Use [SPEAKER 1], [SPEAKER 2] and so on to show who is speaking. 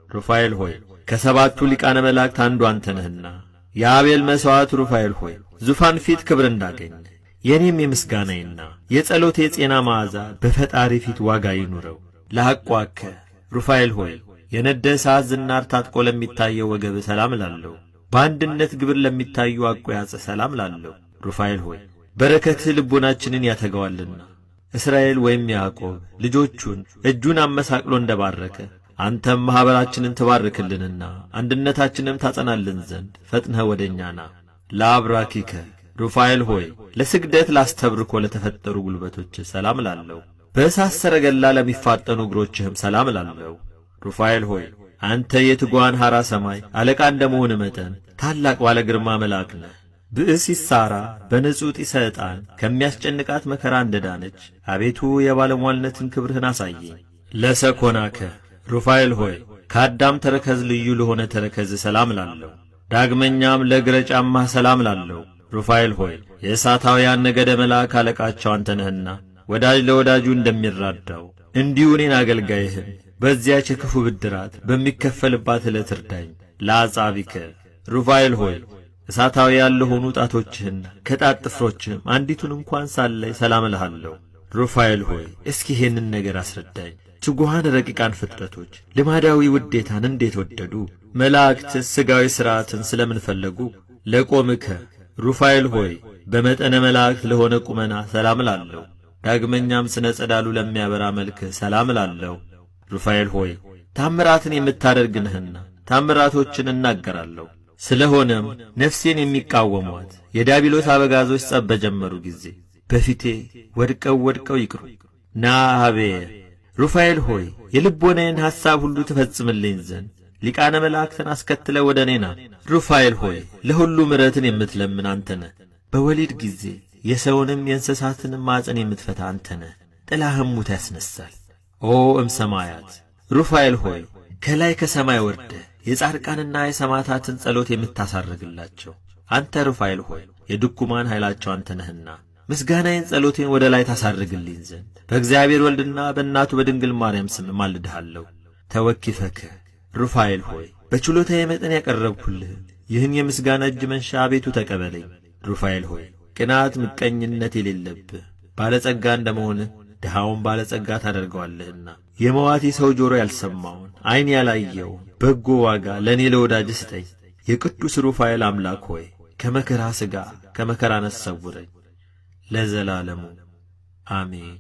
[SPEAKER 1] ሩፋኤል ሆይ ከሰባቱ ሊቃነ መላእክት አንዱ አንተ ነህና የአቤል መሥዋዕት ሩፋኤል ሆይ ዙፋን ፊት ክብር እንዳገኘ የእኔም የምስጋናዬና የጸሎቴ የጤና መዓዛ በፈጣሪ ፊት ዋጋ ይኑረው። ለሐቋከ ሩፋኤል ሆይ የነደ እሳት ዝናር ታጥቆ ለሚታየው ወገብ ሰላም እላለሁ። በአንድነት ግብር ለሚታዩ አቆያጽ ሰላም እላለሁ። ሩፋኤል ሆይ በረከትህ ልቦናችንን ያተገዋልና እስራኤል ወይም ያዕቆብ ልጆቹን እጁን አመሳቅሎ እንደባረከ አንተም ማኅበራችንን ትባርክልንና አንድነታችንም ታጸናልን ዘንድ ፈጥነህ ወደ እኛ ና። ለአብራኪከ ሩፋኤል ሆይ ለስግደት ላስተብርኮ ለተፈጠሩ ጉልበቶችህ ሰላም እላለሁ። በእሳት ሰረገላ ለሚፋጠኑ እግሮችህም ሰላም እላለሁ። ሩፋኤል ሆይ አንተ የትጓን ሐራ ሰማይ አለቃ እንደመሆን መጠን ታላቅ ባለ ግርማ መልአክ ነህ። ብእሲት ሳራ በንጹሕ ጢሰ ዕጣን ከሚያስጨንቃት መከራ እንደዳነች አቤቱ የባለሟልነትን ክብርህን አሳየኝ። ለሰኮናከ ሩፋኤል ሆይ ከአዳም ተረከዝ ልዩ ለሆነ ተረከዝ ሰላም እላለሁ። ዳግመኛም ለእግረ ጫማህ ሰላም እላለሁ። ሩፋኤል ሆይ የእሳታውያን ነገደ መልአክ አለቃቸው አንተ ነህና ወዳጅ ለወዳጁ እንደሚራዳው እንዲሁ እኔን አገልጋይህን በዚያች የክፉ ብድራት በሚከፈልባት ዕለት እርዳኝ። ለአጻቢከ ሩፋኤል ሆይ እሳታውያን ለሆኑ ጣቶችህና ከጣት ጥፍሮችህም አንዲቱን እንኳን ሳለይ ሰላም እልሃለሁ። ሩፋኤል ሆይ እስኪ ይሄንን ነገር አስረዳኝ። ትጉሃን ረቂቃን ፍጥረቶች ልማዳዊ ውዴታን እንዴት ወደዱ? መላእክትስ ሥጋዊ ሥርዓትን ስለምን ፈለጉ? ለቆምከ ሩፋኤል ሆይ በመጠነ መላእክት ለሆነ ቁመና ሰላም እላለሁ። ዳግመኛም ስነ ጸዳሉ ለሚያበራ መልክህ ሰላም እላለሁ። ሩፋኤል ሆይ ታምራትን የምታደርግ ነህና ታምራቶችን እናገራለሁ። ስለሆነም ነፍሴን የሚቃወሟት የዲያብሎስ አበጋዞች ጸብ በጀመሩ ጊዜ በፊቴ ወድቀው ወድቀው ይቅሩ። ና አቤ ሩፋኤል ሆይ የልቦናዬን ሐሳብ ሁሉ ትፈጽምልኝ ዘንድ ሊቃነ መላእክትን አስከትለ ወደ እኔ ና። ሩፋኤል ሆይ ለሁሉ ምሕረትን የምትለምን አንተ ነህ። በወሊድ ጊዜ የሰውንም የእንስሳትንም ማዕፀን የምትፈታ አንተ ነህ። ጥላህም ሙት ያስነሳል። ኦ እምሰማያት ሩፋኤል ሆይ ከላይ ከሰማይ ወርደህ የጻድቃንና የሰማዕታትን ጸሎት የምታሳርግላቸው አንተ ሩፋኤል ሆይ የድኩማን ኃይላቸው አንተ ነህና ምስጋናዬን ጸሎቴን ወደ ላይ ታሳርግልኝ ዘንድ በእግዚአብሔር ወልድና በእናቱ በድንግል ማርያም ስም እማልድሃለሁ። ተወኪፈከ ሩፋኤል ሆይ በችሎታዬ መጠን ያቀረብኩልህን ይህን የምስጋና እጅ መንሻ አቤቱ ተቀበለኝ። ሩፋኤል ሆይ ቅናት፣ ምቀኝነት የሌለብህ ባለጸጋ እንደመሆንህ ድሃውን ባለጸጋ ታደርገዋለህና የመዋቲ ሰው ጆሮ ያልሰማውን ዐይን ያላየውን በጎ ዋጋ ለእኔ ለወዳጅ ስጠኝ። የቅዱስ ሩፋኤል አምላክ ሆይ ከመከራ ሥጋ ከመከራ ነፍስ ሰውረኝ ለዘላለሙ አሜን።